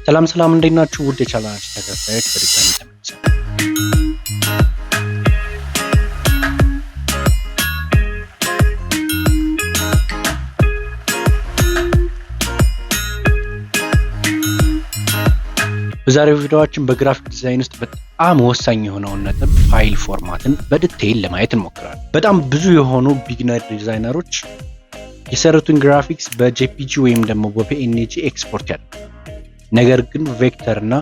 ሰላም ሰላም፣ እንዴት ናችሁ? ውድ የቻናላችን ተከታታዮች በድጋሚ ተመልሰናል። በዛሬው ቪዲዮአችን በ graphic design ውስጥ በጣም ወሳኝ የሆነውን ነጥብ file format ን በ detail ለማየት እንሞክራለን። በጣም ብዙ የሆኑ beginner designer ኦች የሰሩትን ግራፊክስ በ JPG ወይም ደግሞ በ PNG export ያደርጋሉ። ነገር ግን vector እና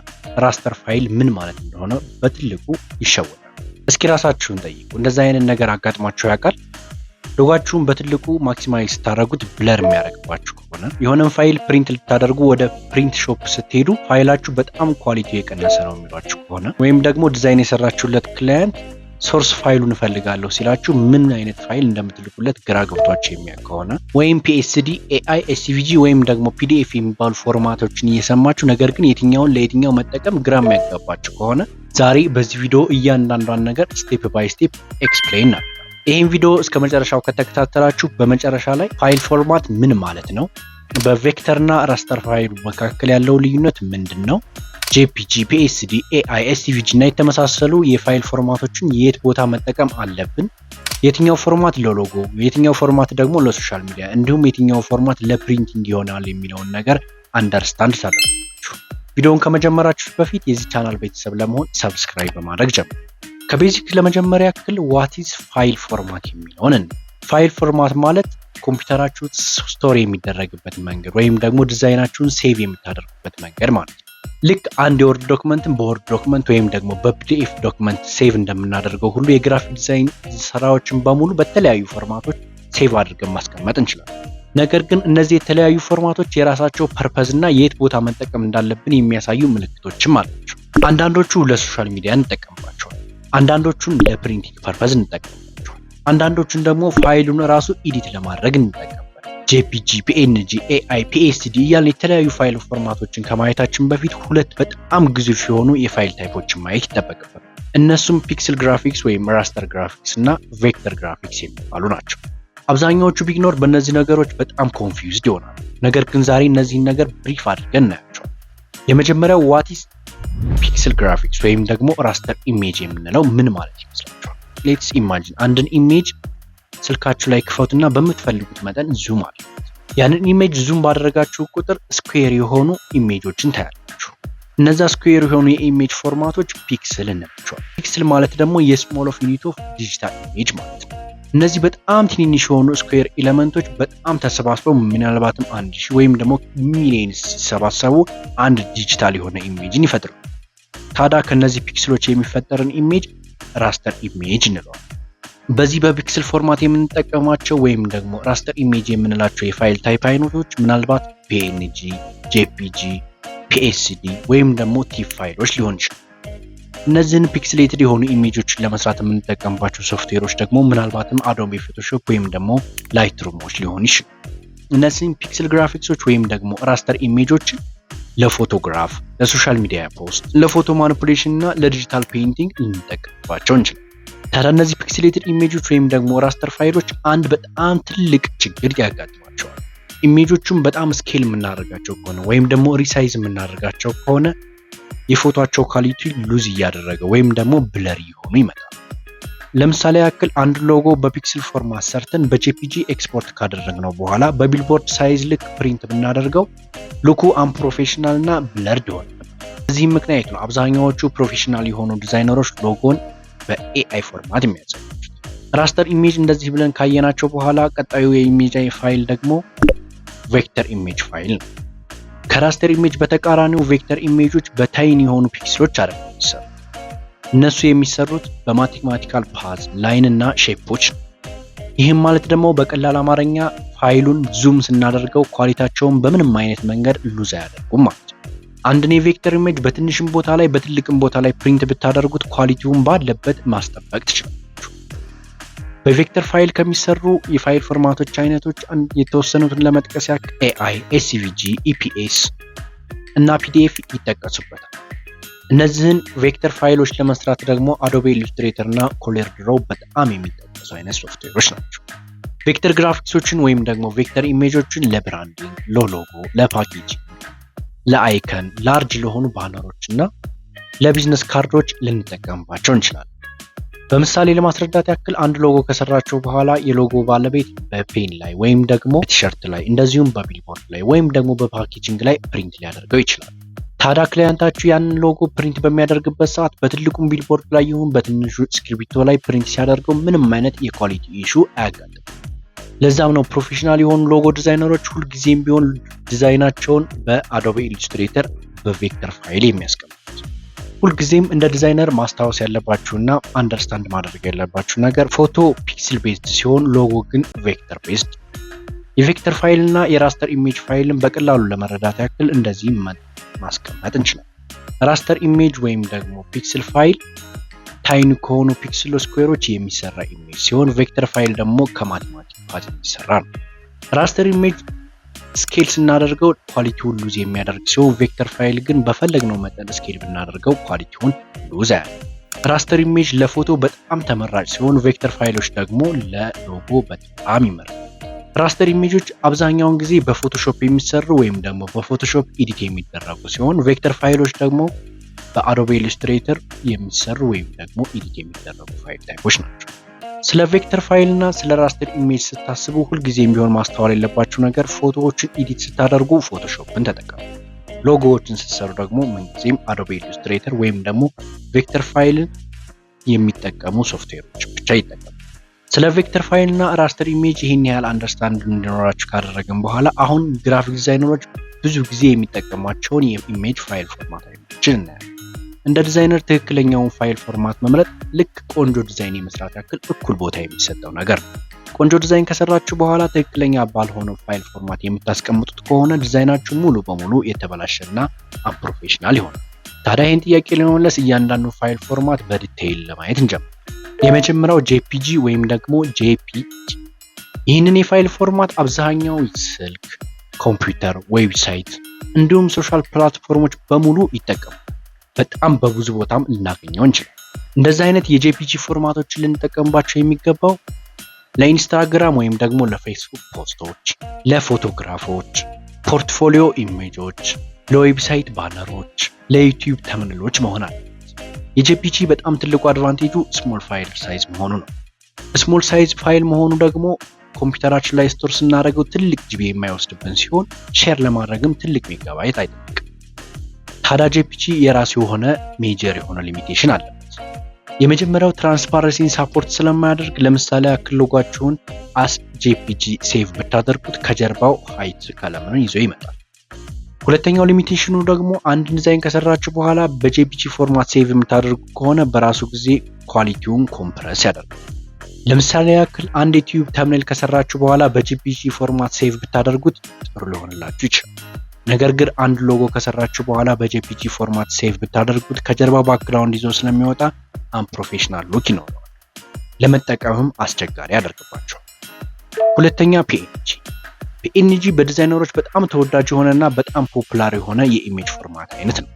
raster file ምን ማለት እንደሆነ በትልቁ ይሸወዳሉ። እስኪ ራሳችሁን ጠይቁ። እንደዛ አይነት ነገር አጋጥሟችሁ ያውቃል? ሎጓችሁን በትልቁ maximize ስታደርጉት blur የሚያደርግባችሁ ከሆነ፣ የሆነን file print ልታደርጉ ወደ print shop ስትሄዱ ፋይላችሁ በጣም quality የቀነሰ ነው የሚሏችሁ ከሆነ፣ ወይም ደግሞ ዲዛይን የሰራችሁለት client source file ኡን እፈልጋለሁ ሲላችሁ ምን አይነት ፋይል እንደምትልኩለት ግራ ገብቷችሁ የሚያውቅ ከሆነ፣ ወይም PSD፣ AI፣ SVG ወይም ደግሞ PDF የሚባሉ format ኦችን እየሰማችሁ ነገር ግን የትኛውን ለየትኛው መጠቀም ግራ የሚያጋባችሁ ከሆነ፣ ዛሬ በዚህ ቪዲዮ እያንዳንዷን ነገር step by step explain እናደርጋለን። ይህን ቪዲዮ እስከ መጨረሻው ከተከታተላችሁ በመጨረሻ ላይ file format ምን ማለት ነው፣ በ vector እና raster file ኡ መካከል ያለው ልዩነት ምንድን ነው፣ JPG፣ PSD፣ AI፣ SVG እና የተመሳሰሉ የ file format ኦችን የት ቦታ መጠቀም አለብን፣ የትኛው format ለ logo፣ የትኛው format ደግሞ ለ social media፣ እንዲሁም የትኛው format ለ printing ይሆናል የሚለውን ነገር understand ታደርጋላችሁ። ቪዲዮውን ከመጀመራችሁ በፊት የዚህ ቻናል ቤተሰብ ለመሆን subscribe በማድረግ ጀምሩ። ከ basic ለመጀመሪያ ያክል what is file format የሚለውን እንይ። File format ማለት ኮምፒውተራችሁ store የሚደረግበት መንገድ ወይም ደግሞ ዲዛይናችሁን save የምታደርጉበት መንገድ ማለት ነው። ልክ አንድ የ Word document ን በ Word document ወይም ደግሞ በ PDF document save እንደምናደርገው ሁሉ የ graphic design ስራዎችን በሙሉ በተለያዩ format ኦች save አድርገን ማስቀመጥ እንችላለን። ነገር ግን እነዚህ የተለያዩ format ኦች የራሳቸው purpose እና የት ቦታ መጠቀም እንዳለብን የሚያሳዩ ምልክቶችም አላቸው። አንዳንዶቹ ለ social media እንጠቀምባቸዋል። አንዳንዶቹን ለ printing purpose እንጠቀምባቸዋል። አንዳንዶቹን ደግሞ ፋይሉን ራሱ edit ለማድረግ እንጠቀምበታል። JPG፣ PNG፣ AI፣ PSD እያልን የተለያዩ file format ኦችን ከማየታችን በፊት ሁለት በጣም ግዙፍ የሆኑ የ file type ኦችን ማየት ይጠበቅብናል። እነሱም pixel graphics ወይም raster graphics እና vector graphics የሚባሉ ናቸው። አብዛኛዎቹ beginner በእነዚህ ነገሮች በጣም confused ይሆናሉ። ነገር ግን ዛሬ እነዚህን ነገር brief አድርገን እናያቸዋል። የመጀመሪያው what is pixel graphics ወይም ደግሞ raster image የምንለው ምን ማለት ይመስላችኋል? Let's imagine አንድን image ስልካችሁ ላይ ክፈቱና በምትፈልጉት መጠን zoom አድርጉት። ያንን image zoom ባደረጋችሁ ቁጥር square የሆኑ image ኦችን ታያላችሁ። እነዛ square የሆኑ የ image format ኦች pixel እንላቸዋል። Pixel ማለት ደግሞ የ small of unit of digital image ማለት ነው። እነዚህ በጣም ትንንሽ የሆኑ square element ኦች በጣም ተሰባስበው ምናልባትም 1000 ወይም ደግሞ ሚሊየን ሲሰባሰቡ አንድ ዲጂታል የሆነ image ን ይፈጥራሉ። ታዲያ ከነዚህ pixel ኦች የሚፈጠርን image raster image እንለዋለን። በዚህ በ pixel format የምንጠቀማቸው ወይም ደግሞ raster image የምንላቸው የ file type አይነቶች ምናልባት PNG፣ JPG፣ PSD ወይም ደግሞ TIFF ፋይሎች ሊሆን ይችላል። እነዚህን pixelated የሆኑ image ኦችን ለመስራት የምንጠቀምባቸው ሶፍትዌሮች ደግሞ ምናልባትም Adobe Photoshop ወይም ደግሞ Lightroom ኦች ሊሆን ይችላል። እነዚህን pixel graphics ኦች ወይም ደግሞ raster image ኦችን ለፎቶግራፍ፣ ለ social media post፣ ለ photo manipulation እና ለ digital painting ልንጠቀምባቸው እንችላለን። ታዲያ እነዚህ pixelated image ኦች ወይም ደግሞ raster ፋይሎች አንድ በጣም ትልቅ ችግር ያጋጥማቸዋል። Image ኦቹን በጣም scale የምናደርጋቸው ከሆነ ወይም ደግሞ resize የምናደርጋቸው ከሆነ የፎቷቸው quality lose እያደረገ ወይም ደግሞ blur እየሆኑ ይመጣል። ለምሳሌ ያክል አንድ logo በ pixel format ሰርተን በ JPG export ካደረግነው በኋላ በ billboard size ልክ print ብናደርገው look ኡ unprofessional እና blurred ይሆናል። በዚህም ምክንያት ነው አብዛኛዎቹ professional የሆኑ designer ኦች logo ን በ AI format የሚያዘጋጁት። Raster image እንደዚህ ብለን ካየናቸው በኋላ ቀጣዩ የ image file ደግሞ vector image file ነው። ከ raster image በተቃራኒው vector image ኦች በ tiny የሆኑ pixel ኦች አይደለም የሚሰሩት። እነሱ የሚሰሩት በ mathematical path፣ line እና shape ኦች ነው። ይህም ማለት ደግሞ በቀላል አማርኛ ፋይሉን zoom ስናደርገው quality ያቸውን በምንም አይነት መንገድ lose አያደርጉም ማለት ነው። አንድን የ vector image በትንሽም ቦታ ላይ በትልቅም ቦታ ላይ print ብታደርጉት quality ውን ባለበት ማስጠበቅ ትችላላችሁ። በ vector file ከሚሰሩ የ file format ኦች አይነቶች የተወሰኑትን ለመጥቀስ ያክል AI፣ SVG፣ EPS እና PDF ይጠቀሱበታል። እነዚህን vector ፋይሎች ለመስራት ደግሞ Adobe Illustrator እና CorelDRAW በጣም የሚጠቀሱ አይነት ሶፍትዌሮች ናቸው። Vector graphics ኦችን ወይም ደግሞ vector image ኦችን ለ branding፣ ለ logo፣ ለ packaging፣ ለ icon፣ large ለሆኑ banner ኦች እና ለ business card ኦች ልንጠቀምባቸው እንችላለን። በምሳሌ ለማስረዳት ያክል አንድ ሎጎ ከሰራችሁ በኋላ የሎጎ ባለቤት በ pen ላይ ወይም ደግሞ ቲሸርት ላይ፣ እንደዚሁም በቢልቦርድ ላይ ወይም ደግሞ በ packaging ላይ print ሊያደርገው ይችላል። ታዲያ client ኣችሁ ያንን logo print በሚያደርግበት ሰዓት በትልቁም ቢልቦርድ ላይ ይሁን በትንሹ እስክሪብቶ ላይ print ሲያደርገው ምንም አይነት የ quality issue አያጋጥም። ለዛም ነው professional የሆኑ logo designer ኦች ሁልጊዜም ቢሆን ዲዛይናቸውን በ Adobe Illustrator በ vector file የሚያስቀምጡት። ሁልጊዜም እንደ ዲዛይነር ማስታወስ ያለባችሁና understand ማድረግ ያለባችሁ ነገር ፎቶ pixel based ሲሆን ሎጎ ግን vector based። የ vector file እና የ raster image file ን በቀላሉ ለመረዳት ያክል እንደዚህ ማስቀመጥ እንችላለን። Raster image ወይም ደግሞ pixel file tiny ከሆኑ pixel square ኦች የሚሰራ image ሲሆን vector file ደግሞ ከ mathematic path የሚሰራ ነው። Raster image scale ስናደርገው quality ውን lose የሚያደርግ ሲሆን vector file ግን በፈለግነው መጠን scale ብናደርገው quality ውን lose አያደርግም። Raster image ለፎቶ በጣም ተመራጭ ሲሆን vector file ኦች ደግሞ ለሎጎ በጣም ይመረጣል። Raster image ኦች አብዛኛውን ጊዜ በ Photoshop የሚሰሩ ወይም ደግሞ በ Photoshop edit የሚደረጉ ሲሆን vector file ኦች ደግሞ በ Adobe Illustrator የሚሰሩ ወይም ደግሞ edit የሚደረጉ file type ኦች ናቸው። ስለ vector file እና ስለ raster image ስታስቡ ሁልጊዜም ቢሆን ማስተዋል ያለባችሁ ነገር ፎቶዎችን edit ስታደርጉ Photoshop ን ተጠቀሙ። ሎጎዎችን ስትሰሩ ደግሞ ምንጊዜም Adobe Illustrator ወይም ደግሞ vector file ን የሚጠቀሙ ሶፍትዌሮች ብቻ ይጠቀሙ። ስለ vector file እና raster image ይህን ያህል understand እንዲኖራችሁ ካደረግን በኋላ አሁን graphic designer ኦች ብዙ ጊዜ የሚጠቀሟቸውን የ image file format አይነቶችን እናያለን። እንደ ዲዛይነር ትክክለኛውን file format መምረጥ ልክ ቆንጆ ዲዛይን የመስራት ያክል እኩል ቦታ የሚሰጠው ነገር ነው። ቆንጆ ዲዛይን ከሰራችሁ በኋላ ትክክለኛ ባልሆነው file format የምታስቀምጡት ከሆነ ዲዛይናችሁ ሙሉ በሙሉ የተበላሸና unprofessional ይሆናል። ታዲያ ይህን ጥያቄ ለመመለስ እያንዳንዱ file format በ detail ለማየት እንጀምር። የመጀመሪያው JPG ወይም ደግሞ JPG። ይህንን የ file format አብዛኛው ስልክ፣ ኮምፒውተር፣ website እንዲሁም social platform ኦች በሙሉ ይጠቀማል። በጣም በብዙ ቦታም ልናገኘው እንችላለን። እንደዚህ አይነት የ JPG format ኦችን ልንጠቀምባቸው የሚገባው ለ Instagram ወይም ደግሞ ለ Facebook post ኦች፣ ለፎቶግራፎች፣ portfolio image ኦች፣ ለ website banner ኦች፣ ለ YouTube thumbnail ኦች መሆን አለበት። የ JPG በጣም ትልቁ advantage ኡ small file size መሆኑ ነው። Small size file መሆኑ ደግሞ ኮምፒውተራችን ላይ store ስናደርገው ትልቅ GB የማይወስድብን ሲሆን share ለማድረግም ትልቅ ሜጋባይት አይጠይቅም። ታዲያ JPG የራሱ የሆነ major የሆነ limitation አለበት። የመጀመሪያው transparency ን support ስለማያደርግ፣ ለምሳሌ ያክል logo ኣችሁን as JPG save ብታደርጉት ከጀርባው white ቀለምን ይዞ ይመጣል። ሁለተኛው limitation ኑ ደግሞ አንድ ዲዛይን ከሰራችሁ በኋላ በ JPG format save የምታደርጉ ከሆነ በራሱ ጊዜ quality ውን compress ያደርጋል። ለምሳሌ ያክል አንድ YouTube thumbnail ከሰራችሁ በኋላ በ JPG format save ብታደርጉት ጥሩ ሊሆንላችሁ ይችላል። ነገር ግን አንድ ሎጎ ከሰራችሁ በኋላ በ JPG format save ብታደርጉት ከጀርባ background ይዞ ስለሚወጣ unprofessional look ይኖረዋል። ለመጠቀምም አስቸጋሪ ያደርግባችኋል። ሁለተኛ PNG። PNG በ ዲዛይነሮች በጣም ተወዳጅ የሆነና በጣም popular የሆነ የ image format አይነት ነው።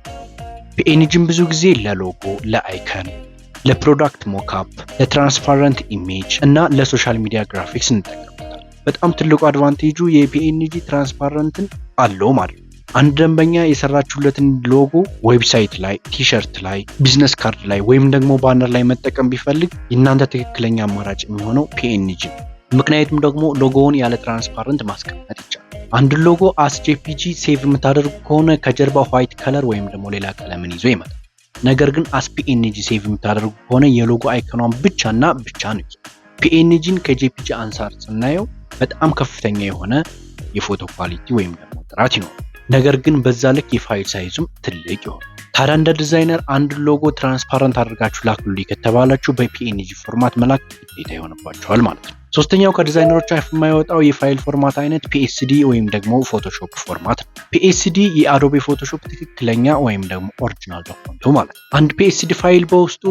PNG ን ብዙ ጊዜ ለ logo፣ ለ icon፣ ለ product mockup፣ ለ transparent image እና ለ social media graphics እንጠቀምበታል። በጣም ትልቁ advantage ኡ የ PNG transparent ን አለው ማለት ነው። አንድ ደንበኛ የሰራችሁለትን logo website ላይ፣ ቲሸርት ላይ፣ business card ላይ ወይም ደግሞ banner ላይ መጠቀም ቢፈልግ የእናንተ ትክክለኛ አማራጭ የሚሆነው PNG ነው። ምክንያቱም ደግሞ ሎጎውን ያለ transparent ማስቀመጥ ይቻላል። አንድ logo as JPG save የምታደርጉ ከሆነ ከጀርባ white color ወይም ደግሞ ሌላ ቀለምን ይዞ ይመጣል። ነገር ግን as PNG save የምታደርጉ ከሆነ የ logo icon ኗን ብቻና ብቻ ነው ይዞ። PNG ን ከ JPG አንጻር ስናየው በጣም ከፍተኛ የሆነ የፎቶ quality ወይም ደግሞ ጥራት ይኖራል። ነገር ግን በዛ ልክ የ file size ኡም ትልቅ ይሆናል። ታዲያ እንደ ዲዛይነር አንድ logo transparent አድርጋችሁ ላኩልኝ ከተባላችሁ በ PNG format መላክ ግዴታ ይሆንባችኋል ማለት ነው። ሶስተኛው ከዲዛይነሮች አፍ የማይወጣው የ file format አይነት PSD ወይም ደግሞ Photoshop format ነው። PSD የ Adobe Photoshop ትክክለኛ ወይም ደግሞ original document ኡ ማለት ነው። አንድ PSD file በውስጡ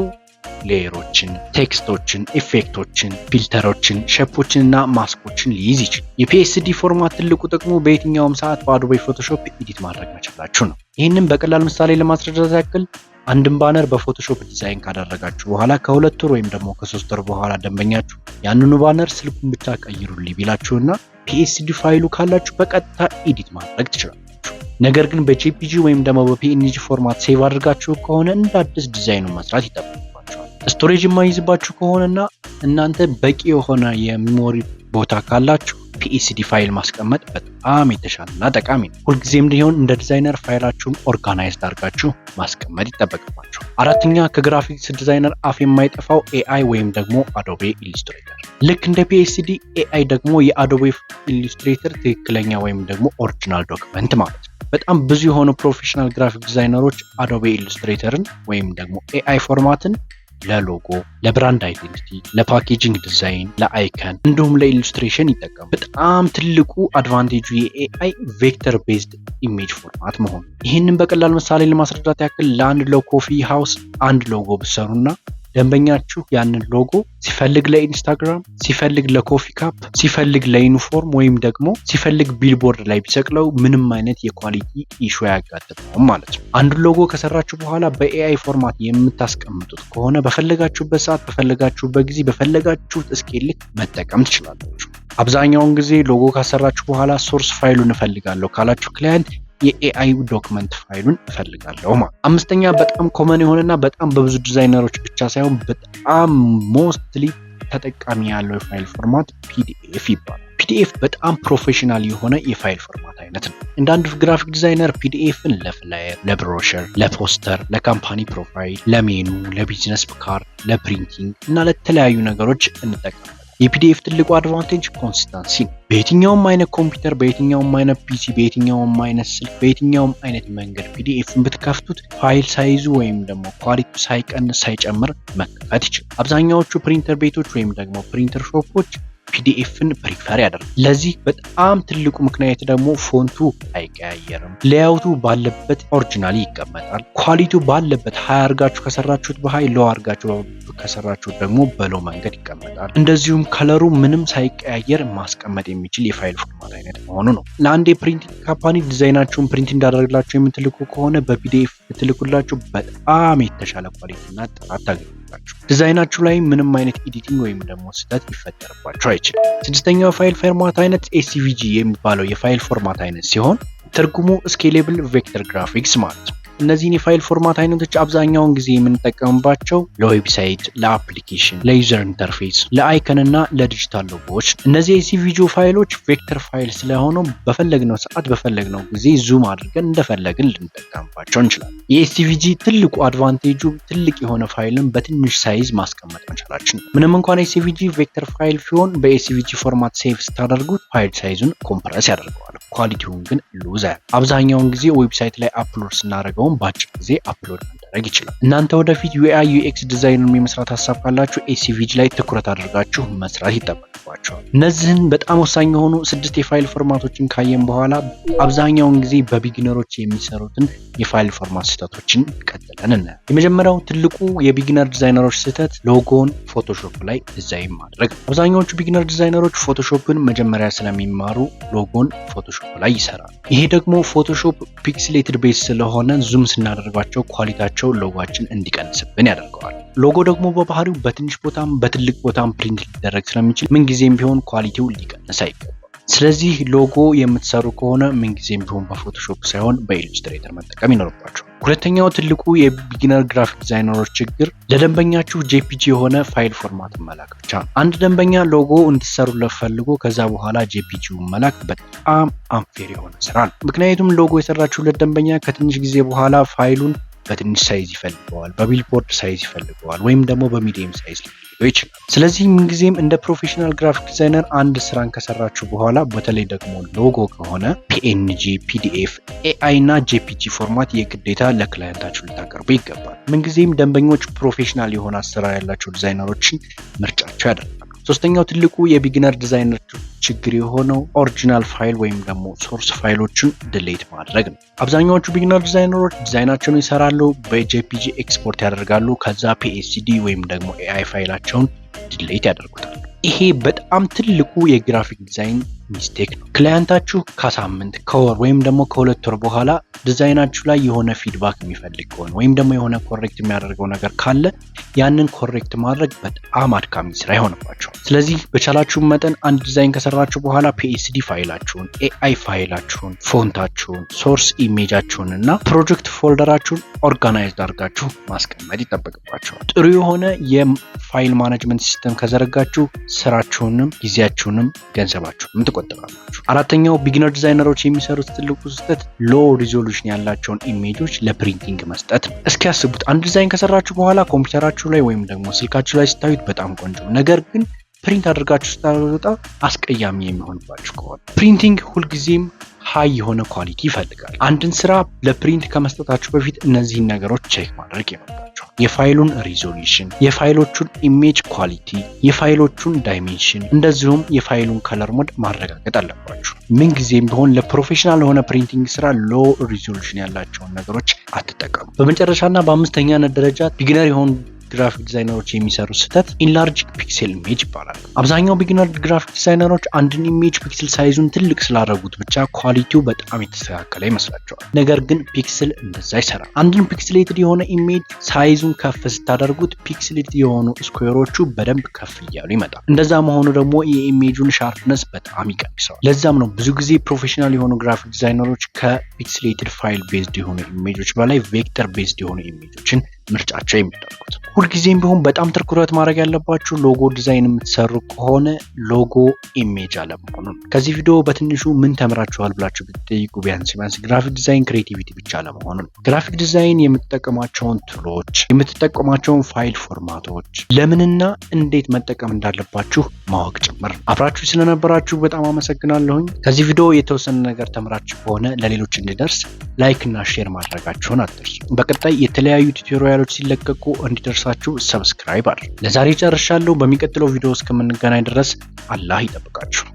layer ኦችን፣ text ኦችን፣ effect ኦችን፣ filter ኦችን፣ shape ኦችን እና ማስኮችን ሊይዝ ይችላል። የ PSD format ትልቁ ጥቅሙ በየትኛውም ሰዓት በ Adobe Photoshop edit ማድረግ መቻላችሁ ነው። ይህንን በቀላል ምሳሌ ለማስረዳት ያክል አንድን banner በ Photoshop design ካደረጋችሁ በኋላ ከ2 ወር ወይም ደግሞ ከ3 ወር በኋላ ደንበኛችሁ ያንኑ banner ስልኩን ብቻ ቀይሩልኝ ቢላችሁና PSD file ኡ ካላችሁ በቀጥታ edit ማድረግ ትችላላችሁ። ነገር ግን በ JPG ወይም ደግሞ በ PNG format save አድርጋችሁ ከሆነ እንደ አዲስ ዲዛይኑን መስራት ይጠበቅባችኋል። Storage የማይዝባችሁ ከሆነና እናንተ በቂ የሆነ የ memory ቦታ ካላችሁ PSD file ማስቀመጥ በጣም የተሻለና ጠቃሚ ነው። ሁልጊዜም ቢሆን እንደ designer ፋይላችሁን organized አድርጋችሁ ማስቀመጥ ይጠበቅባችኋል። አራተኛ፣ ከ graphics designer አፍ የማይጠፋው AI ወይም ደግሞ Adobe Illustrator። ልክ እንደ PSD AI ደግሞ የ Adobe Illustrator ትክክለኛ ወይም ደግሞ original document ማለት ነው። በጣም ብዙ የሆኑ professional graphic designer ኦች Adobe Illustrator ን ወይም ደግሞ AI format ን ለ logo፣ ለ brand identity፣ ለ packaging design፣ ለ icon እንዲሁም ለ illustration ይጠቀሙ። በጣም ትልቁ advantage ኡ የ AI vector based image format መሆኑ። ይህንን በቀላል ምሳሌ ለማስረዳት ያክል ለአንድ ለ coffee house አንድ ሎጎ ብትሰሩና ደንበኛችሁ ያንን ሎጎ ሲፈልግ ለ Instagram፣ ሲፈልግ ለ coffee cup፣ ሲፈልግ ለዩኒፎርም ወይም ደግሞ ሲፈልግ ቢልቦርድ ላይ ቢሰቅለው ምንም አይነት የ quality issue አያጋጥመውም ማለት ነው። አንዱን ሎጎ ከሰራችሁ በኋላ በ AI format የምታስቀምጡት ከሆነ በፈለጋችሁበት ሰዓት፣ በፈለጋችሁበት ጊዜ፣ በፈለጋችሁት scale ልክ መጠቀም ትችላላችሁ። አብዛኛውን ጊዜ ሎጎ ካሰራችሁ በኋላ source ፋይሉን እፈልጋለሁ ካላችሁ client የ AI document ፋይሉን እፈልጋለሁ ማለት። አምስተኛ፣ በጣም common የሆነና በጣም በብዙ ዲዛይነሮች ብቻ ሳይሆን በጣም mostly ተጠቃሚ ያለው የ file format PDF ይባላል። PDF በጣም professional የሆነ የ file format አይነት ነው። እንደ አንድ graphic designer PDF ን ለ flyer፣ ለ brochure፣ ለ poster፣ ለ company profile፣ ለ menu፣ ለ business card፣ ለ printing እና ለተለያዩ ነገሮች እንጠቀማለን። የ PDF ትልቁ advantage consistency ነው። በየትኛውም አይነት ኮምፒውተር፣ በየትኛውም አይነት PC፣ በየትኛውም አይነት ስልክ፣ በየትኛውም አይነት መንገድ PDF ን ብትከፍቱት file size ኡ ወይም ደግሞ quality ሳይቀንስ ሳይጨምር መከፈት ይችላል። አብዛኛዎቹ ፕሪንተር ቤቶች ወይም ደግሞ printer shop ኦች PDF ን prefer ያደርጋል። ለዚህ በጣም ትልቁ ምክንያት ደግሞ font ኡ አይቀያየርም፣ layout ኡ ባለበት originally ይቀመጣል። Quality ው ባለበት high አርጋችሁ ከሰራችሁት በ high፣ low አርጋችሁ ከሰራችሁት ደግሞ በ low መንገድ ይቀመጣል። እንደዚሁም color ኡ ምንም ሳይቀያየር ማስቀመጥ የሚችል የ file format አይነት መሆኑ ነው። ለአንድ የ printing company ዲዛይናችሁን print እንዳደርግላችሁ የምትልኩ ከሆነ በ PDF ብትልኩላችሁ በጣም የተሻለ quality እና ጥራት ታገኛላችሁ። ዲዛይናችሁ ላይ ምንም አይነት editing ወይም ደግሞ ስህተት ሊፈጠርባችሁ አይችልም። ስድስተኛው file format አይነት SVG የሚባለው የ file format አይነት ሲሆን ትርጉሙ scalable vector graphics ማለት ነው። እነዚህን የ file format አይነቶች አብዛኛውን ጊዜ የምንጠቀምባቸው ለ website፣ ለ application፣ ለ user interface፣ ለ icon እና ለ digital logo ዎች። እነዚህ የ SVG ፋይሎች vector file ስለሆኑ በፈለግነው ሰዓት በፈለግነው ጊዜ zoom አድርገን እንደፈለግን ልንጠቀምባቸው እንችላለን። የ SVG ትልቁ advantage ኡ ትልቅ የሆነ ፋይልን በትንሽ size ማስቀመጥ መቻላችን ነው። ምንም እንኳን SVG vector file ሲሆን በ SVG format save ስታደርጉት file size ኡን compress ያደርገዋል፣ quality ውን ግን lose። አብዛኛውን ጊዜ website ላይ upload ስናደርገውም በአጭር ጊዜ upload መደረግ ይችላል። እናንተ ወደፊት UI UX design ኡን የመስራት ሀሳብ ካላችሁ SVG ላይ ትኩረት አድርጋችሁ መስራት ይጠበቅባችኋል። እነዚህን በጣም ወሳኝ የሆኑ ስድስት የ file format ኦችን ካየን በኋላ አብዛኛውን ጊዜ በ beginner ኦች የሚሰሩትን የ file format ስህተቶችን ቀጥለን እናያለን። የመጀመሪያው ትልቁ የ beginner designer ኦች ስህተት logo ን Photoshop ላይ ዲዛይን ማድረግ። አብዛኛዎቹ beginner designer ኦች Photoshop ን መጀመሪያ ስለሚማሩ logo ን Photoshop ላይ ይሰራሉ። ይሄ ደግሞ Photoshop pixelated base ስለሆነ zoom ስናደርጋቸው quality ያቸው ሎጎችን እንዲቀንስብን ያደርገዋል። ሎጎ ደግሞ በባህሪው በትንሽ ቦታም በትልቅ ቦታም print ሊደረግ ስለሚችል ምንጊዜም ቢሆን quality ው ሊቀንስ አይገባም። ስለዚህ ሎጎ የምትሰሩ ከሆነ ምንጊዜም ቢሆን በ Photoshop ሳይሆን በ Illustrator መጠቀም ይኖርባችኋል። ሁለተኛው ትልቁ የ beginner graphic designer ኦች ችግር ለደንበኛችሁ JPG የሆነ file format መላክ ብቻ ነው። አንድ ደንበኛ ሎጎ እንድትሰሩለት ፈልጎ ከዛ በኋላ JPG ውን መላክ በጣም unfair የሆነ ስራ ነው። ምክንያቱም ሎጎ የሰራችሁለት ደንበኛ ከትንሽ ጊዜ በኋላ ፋይሉን በትንሽ size ይፈልገዋል፣ በ billboard size ይፈልገዋል፣ ወይም ደግሞ በ medium size ሊፈልገው ይችላል። ስለዚህ ምንጊዜም እንደ professional graphic designer አንድ ስራን ከሰራችሁ በኋላ በተለይ ደግሞ ሎጎ ከሆነ PNG፣ PDF፣ AI እና JPG format የግዴታ ለ client ኣችሁ ልታቀርቡ ይገባል። ምንጊዜም ደንበኞች professional የሆነ አሰራር ያላቸው ዲዛይነሮችን ምርጫቸው ያደርጋሉ። ሶስተኛው ትልቁ የ beginner designer ችግር የሆነው original file ወይም ደግሞ source ፋይሎችን delete ማድረግ ነው። አብዛኛዎቹ beginner designer ኦች ዲዛይናቸውን ይሰራሉ፣ በ JPG export ያደርጋሉ። ከዛ PSD ወይም ደግሞ AI ፋይላቸውን delete ያደርጉታል። ይሄ በጣም ትልቁ የ graphic design mistake ነው። Client ኣችሁ ከሳምንት፣ ከወር ወይም ደግሞ ከ2 ወር በኋላ ዲዛይናችሁ ላይ የሆነ feedback የሚፈልግ ከሆነ ወይም ደግሞ የሆነ correct የሚያደርገው ነገር ካለ ያንን correct ማድረግ በጣም አድካሚ ስራ ይሆንባችኋል። ስለዚህ በቻላችሁ መጠን አንድ ዲዛይን ከሰራችሁ በኋላ PSD file ኣችሁን፣ AI file ኣችሁን፣ font ኣችሁን፣ source image ኣችሁን እና project folder ኣችሁን organized አድርጋችሁ ማስቀመጥ ይጠበቅባችኋል። ጥሩ የሆነ የ file management system ከዘረጋችሁ ስራችሁንም ጊዜያችሁንም ገንዘባችሁንም ትቆጥባላችሁ። አራተኛው beginner designer ኦች የሚሰሩት ትልቁ ስህተት low resolution ያላቸውን image ኦች ለ printing መስጠት ነው። እስኪ ያስቡት፣ አንድ ዲዛይን ከሰራችሁ በኋላ ኮምፒውተራችሁ ላይ ወይም ደግሞ ስልካችሁ ላይ ስታዩት በጣም ቆንጆ፣ ነገር ግን print አድርጋችሁ ስታወጣ አስቀያሚ የሚሆንባችሁ ከሆነ፣ printing ሁልጊዜም high የሆነ quality ይፈልጋል። አንድን ስራ ለ print ከመስጠታችሁ በፊት እነዚህን ነገሮች check ማድረግ ይኖርባችኋል። የፋይሉን ሪዞሉሽን፣ የፋይሎቹን ኢሜጅ ኳሊቲ፣ የፋይሎቹን ዳይሜንሽን፣ እንደዚሁም የፋይሉን color mode ማረጋገጥ አለባችሁ። ምንጊዜም ቢሆን ለ professional ለሆነ printing ስራ low resolution ያላቸውን ነገሮች አትጠቀሙ። በመጨረሻና በአምስተኛነት ደረጃ beginner የሆኑ graphic designer ኦች የሚሰሩት ስህተት enlarge pixel image ይባላል። አብዛኛው beginner graphic designer ኦች አንድን image pixel size ኡን ትልቅ ስላደረጉት ብቻ quality ው በጣም የተስተካከለ ይመስላቸዋል። ነገር ግን pixel እንደዛ አይሰራም። አንድን pixelated የሆነ image size ኡን ከፍ ስታደርጉት pixelated የሆኑ square ኦቹ በደንብ ከፍ እያሉ ይመጣል። እንደዛ መሆኑ ደግሞ የ image ኡን sharpness በጣም ይቀንሰዋል። ለዛም ነው ብዙ ጊዜ professional የሆኑ graphic designer ኦች ከ pixelated file based የሆኑ image ኦች በላይ vector based የሆኑ image ኦችን ምርጫቸው የሚያደርጉት። ሁልጊዜም ቢሆን በጣም ትኩረት ማድረግ ያለባችሁ logo design የምትሰሩ ከሆነ logo image አለመሆኑን። ከዚህ ቪዲዮ በትንሹ ምን ተምራችኋል ብላችሁ ብትጠይቁ ቢያንስ ቢያንስ graphic design creativity ብቻ አለመሆኑን፣ graphic design የምትጠቀሟቸውን tool ኦች፣ የምትጠቀሟቸውን file format ኦች ለምንና እንዴት መጠቀም እንዳለባችሁ ማወቅ ጭምር። አብራችሁ ስለነበራችሁ በጣም አመሰግናለሁኝ። ከዚህ ቪዲዮ የተወሰነ ነገር ተምራችሁ ከሆነ ለሌሎች እንዲደርስ like እና share ማድረጋችሁን አትርሱ። በቀጣይ የተለያዩ tutorial ኦች ሲለቀቁ እንዲደርሳችሁ subscribe አድርጉ። ለዛሬ ጨርሻለሁ። በሚቀጥለው ቪዲዮ እስከምንገናኝ ድረስ አላህ ይጠብቃችሁ።